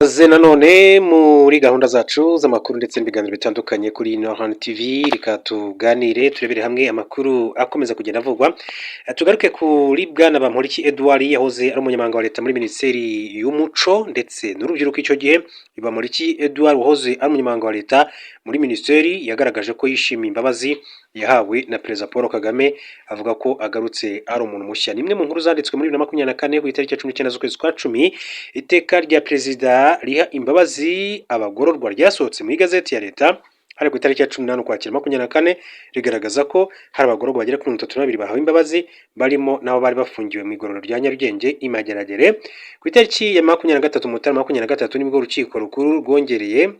Ikaze nanone muri gahunda zacu z'amakuru ndetse n'ibiganiro bitandukanye kuri Nohan TV. Reka tuganire, turebere hamwe amakuru akomeza kugenda avugwa. Tugaruke kuri bwana Bamporiki Edouard, yahoze ari umunyamabanga wa leta muri Minisiteri y'Umuco ndetse n'Urubyiruko. Icyo gihe Bamporiki Edouard, wahoze ari umunyamabanga wa leta muri minisiteri, yagaragaje ko yishimiye imbabazi yahawe na Perezida Paul Kagame, avuga ko agarutse ari umuntu mushya. Ni imwe mu nkuru zanditswe muri 2024 ku itariki ya 19 z'ukwezi kwa 10. Iteka rya perezida riha imbabazi abagororwa ryasohotse mu igazeti ya leta hari ku itariki ya 18 Ukwakira 24, rigaragaza ko hari abagororwa bagera kuri 32 bahawe imbabazi, barimo n'abo bari bafungiwe mu igororero rya Nyarugenge i Mageragere. Ku itariki ya 23 Mutarama 23 nibwo Urukiko Rukuru rwongereye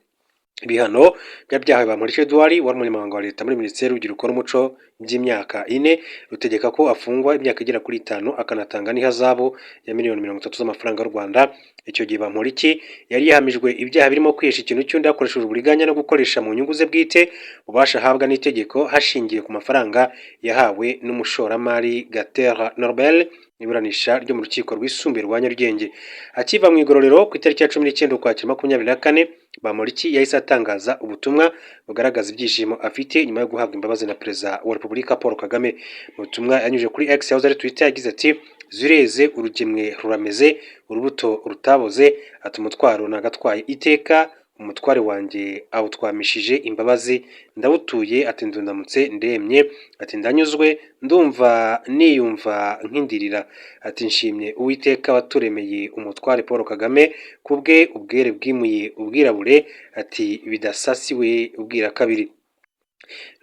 ibihano byari byahawe Bamporiki Edouard, wari umunyamabanga wa leta muri Minisiteri y'Urubyiruko n'Umuco, by'imyaka 4, rutegeka ko afungwa imyaka igera kuri 5, akanatanga n'ihazabu ya miliyoni 30 z'amafaranga y'u Rwanda. Icyo gihe Bamporiki yari yahamijwe ibyaha birimo kwihesha ikintu cy'undi hakoreshejwe uburiganya no gukoresha mu nyungu ze bwite ububasha ahabwa n'itegeko hashingiwe ku mafaranga yahawe n'umushoramari Gatera Norbert. Iburanisha ryo mu Rukiko Rwisumbuye rwa Nyarugenge. Akiva mu igororero ku itariki ya 19 Ukwakira 24, Bamporiki yahise atangaza ubutumwa bugaragaza ibyishimo afite nyuma yo guhabwa imbabazi na Perezida wa Repubulika Paul Kagame. Mu butumwa yanyujije kuri X, yahoze ari Twitter, yagize ati: "Zireze, urugemwe rurameze, urubuto rutaboze." Ati: "Umutwaro nagatwaye iteka, umutware wanjye awutwamishije imbabazi, ndawutuye." Ati: "Ndunamutse ndemye." Ati: "Ndanyuzwe, ndumva niyumva nk'indirira." Ati: "Nshimye Uwiteka waturemeye umutware Paul Kagame, kubwe ubwere bwimuye ubwirabure." Ati: "Bidasasiwe ubwira kabiri."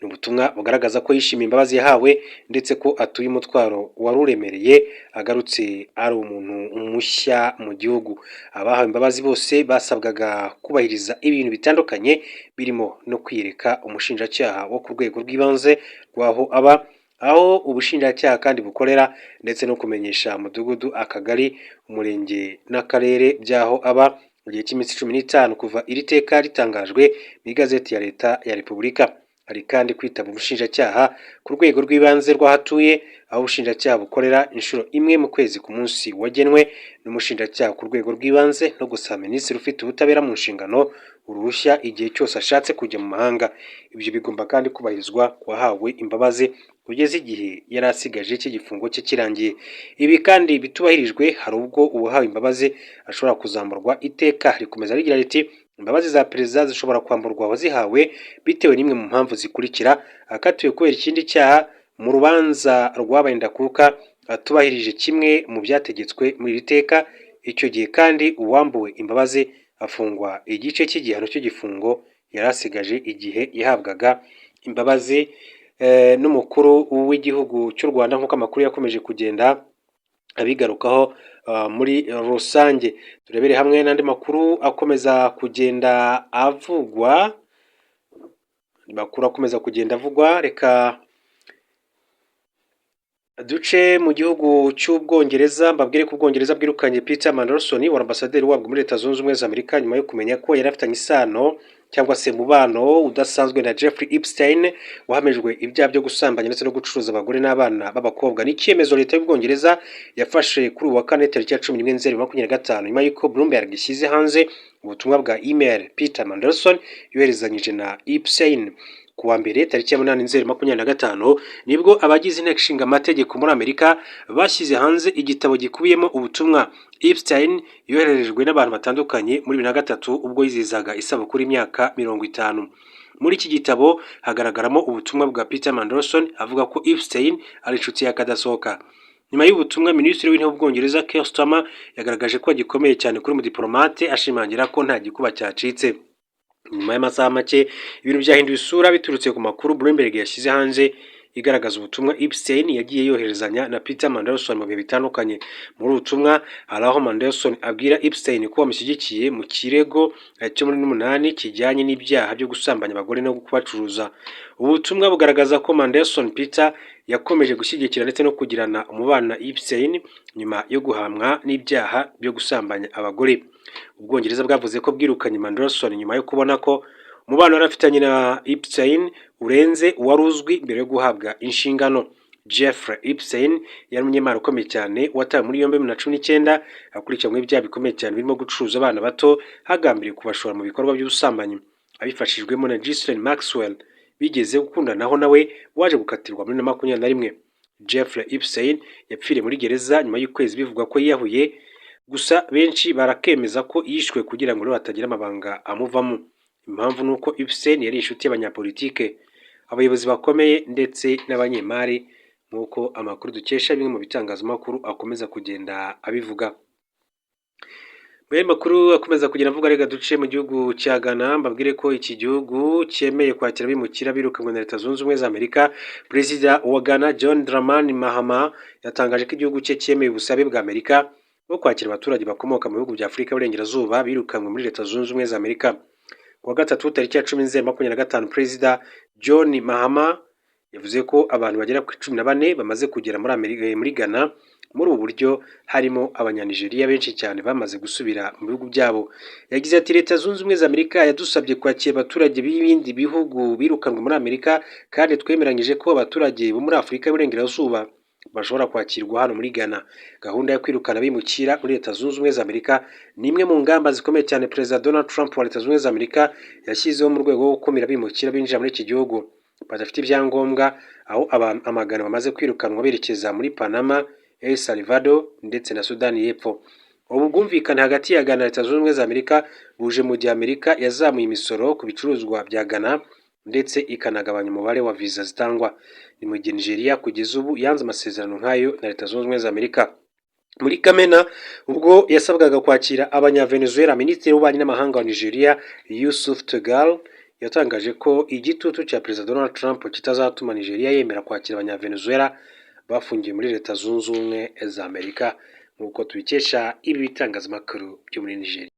Ni ubutumwa bugaragaza ko yishimiye imbabazi yahawe ndetse ko atuye umutwaro wari uremereye, agarutse ari umuntu mushya mu gihugu. Abahawe imbabazi bose basabwaga kubahiriza ibintu bitandukanye, birimo no kwiyereka umushinjacyaha wo ku rwego rw'ibanze rw'aho aba, aho ubushinjacyaha kandi bukorera, ndetse no kumenyesha umudugudu, akagari, umurenge n'akarere by'aho aba mu gihe cy'iminsi 15 kuva iri teka ritangajwe mu igazeti ya leta ya Repubulika. Hari kandi kwitaba ubushinjacyaha ku rwego rw'ibanze rw'aho atuye, aho ubushinjacyaha bukorera, inshuro imwe mu kwezi ku munsi wagenwe n'umushinjacyaha ku rwego rw'ibanze, no gusaba minisitiri ufite ubutabera mu nshingano uruhushya igihe cyose ashatse kujya mu mahanga. Ibyo bigomba kandi kubahirizwa ku wahawe imbabazi kugeza igihe yari asigaje cy'igifungo cye kirangiye. Ibi kandi bitubahirijwe, hari ubwo uwahawe imbabazi ashobora kuzamburwa. Iteka rikomeza rigira riti: "Imbabazi za perezida zishobora kwamburwa uwazihawe bitewe n'imwe mu mpamvu zikurikira: akatiwe kubera ikindi cyaha mu rubanza rwabaye ndakuka, atubahirije kimwe mu byategetswe muri iri teka. Icyo gihe kandi uwambuwe imbabazi afungwa igice cy'igihano cy'igifungo yari asigaje igihe yahabwaga imbabazi n'umukuru w'igihugu cy'u Rwanda." Nk'uko amakuru yakomeje kugenda abigarukaho muri rusange, turebere hamwe n'andi makuru akomeza kugenda avugwa. Amakuru akomeza kugenda avugwa, reka duce mu gihugu cy'Ubwongereza. Mbabwire ko Ubwongereza bwirukanye Peter Mandelson, wari ambasaderi wabwo muri Leta Zunze Ubumwe za Amerika, nyuma yo kumenya ko yari afitanye isano cyangwa se mubano udasanzwe na Jeffrey Epstein, wahamijwe ibyaha byo gusambanya ndetse no gucuruza abagore n'abana b'abakobwa. Ni icyemezo leta y'Ubwongereza yafashe kuri uyu wa kane tariki ya 11 Nzeri 2025, nyuma y'uko Bloomberg ishyize hanze ubutumwa bwa email Peter Mandelson yoherezanyije na Epstein. Ku wa mbere tariki ya 8 Nzeri 2025 nibwo abagize Inteko Ishinga Amategeko muri Amerika bashyize hanze igitabo gikubiyemo ubutumwa Epstein yohererejwe n'abantu batandukanye muri 2003 ubwo yizihizaga isabukuru y'imyaka 50. Muri iki gitabo hagaragaramo ubutumwa bwa Peter Mandelson avuga ko Epstein ari inshuti y'akadasohoka. Nyuma y'ubutumwa, Minisitiri w'Intebe w'Ubwongereza Keir Starmer yagaragaje ko gikomeye cyane kuri umudiplomate, ashimangira ko nta gikuba cyacitse. Nyuma y'amasaha make ibintu byahinduye isura biturutse ku makuru Bloomberg yashyize hanze igaragaza ubutumwa Epstein yagiye yoherezanya na Peter Mandelson mu bihe bitandukanye. Muri ubu butumwa hari aho Mandelson abwira Epstein ko bamushyigikiye mu kirego cyo muri n'umunani kijyanye n'ibyaha byo gusambanya abagore no kubacuruza. Ubu butumwa bugaragaza ko Mandelson Peter yakomeje gushyigikira ndetse no kugirana umubano na Epstein nyuma yo guhamwa n'ibyaha byo gusambanya abagore. Ubwongereza bwavuze ko bwirukanye Mandelson nyuma yo kubona ko umubano yari afitanye na Epstein urenze uwari uzwi mbere yo guhabwa inshingano. Jeffrey Epstein yari umunyemari ukomeye cyane watawe muri yombi 2019, akurikiranyweho ibyaha bikomeye cyane birimo gucuruza abana bato hagambiriwe kubashora mu bikorwa by'ubusambanyi, abifashijwemo na Ghislaine Maxwell bigeze gukundanaho, nawe waje gukatirwa muri 2021. Jeffrey Epstein yapfiriye muri gereza nyuma y'ukwezi bivugwa ko yiyahuye, gusa benshi barakemeza ko yishwe kugira ngo hatagira amabanga amuvamo. Impamvu ni uko Epstein yari inshuti y'abanyapolitike, abayobozi bakomeye ndetse n'abanyemari, nk'uko amakuru dukesha bimwe mu bitangazamakuru akomeza kugenda abivuga. Mu yandi makuru akomeza kugenda avuga, reka duce mu gihugu cya Ghana, mbabwire ko iki gihugu cyemeye kwakira abimukira birukanwe na Leta Zunze Ubumwe za Amerika. Perezida wa Ghana, John Dramani Mahama, yatangaje ko igihugu cye cyemeye ubusabe bwa Amerika bwo kwakira abaturage bakomoka mu bihugu bya Afurika y'Uburengerazuba birukanwe muri Leta Zunze Ubumwe za Amerika. Ku wa gatatu tariki ya 10 Nzeri 25, Perezida John Mahama yavuze ko abantu bagera kuri 14 bamaze kugera muri Amerika, muri Ghana muri ubu buryo, harimo Abanyanigeriya benshi cyane bamaze gusubira mu bihugu byabo. Yagize ati: "Leta Zunze Ubumwe za Amerika yadusabye kwakira abaturage b'ibindi bihugu birukanwe muri Amerika, kandi twemeranyije ko abaturage bo muri Afurika y'Uburengerazuba bashobora kwakirwa hano muri Ghana." Gahunda yo kwirukana abimukira muri Leta Zunze Ubumwe za Amerika ni imwe mu ngamba zikomeye cyane Perezida Donald Trump wa Leta Zunze Ubumwe za Amerika yashyizeho mu rwego rwo gukumira abimukira binjira muri iki gihugu badafite ibyangombwa, aho abantu amagana bamaze kwirukanwa berekeza muri Panama, El Salvador ndetse na Sudani y'Epfo. Ubu bwumvikane hagati ya Ghana na Leta Zunze Ubumwe za Amerika buje mu gihe Amerika yazamuye imisoro ku bicuruzwa bya Ghana ndetse ikanagabanya umubare wa viza zitangwa. Ni mu gihe Nigeria kugeza ubu yanze amasezerano nk'ayo na Leta Zunze Ubumwe za Amerika. Muri Kamena, ubwo yasabwaga kwakira Abanyavenezuela, Minisitiri w'Ububanyi n'Amahanga wa Nigeria, Yusuf Tuggar, yatangaje ko igitutu cya Perezida Donald Trump kitazatuma Nigeria yemera kwakira Abanyavenezuela bafungiwe muri Leta Zunze Ubumwe za Amerika, nk'uko tubikesha ibi bitangazamakuru byo muri Nigeria.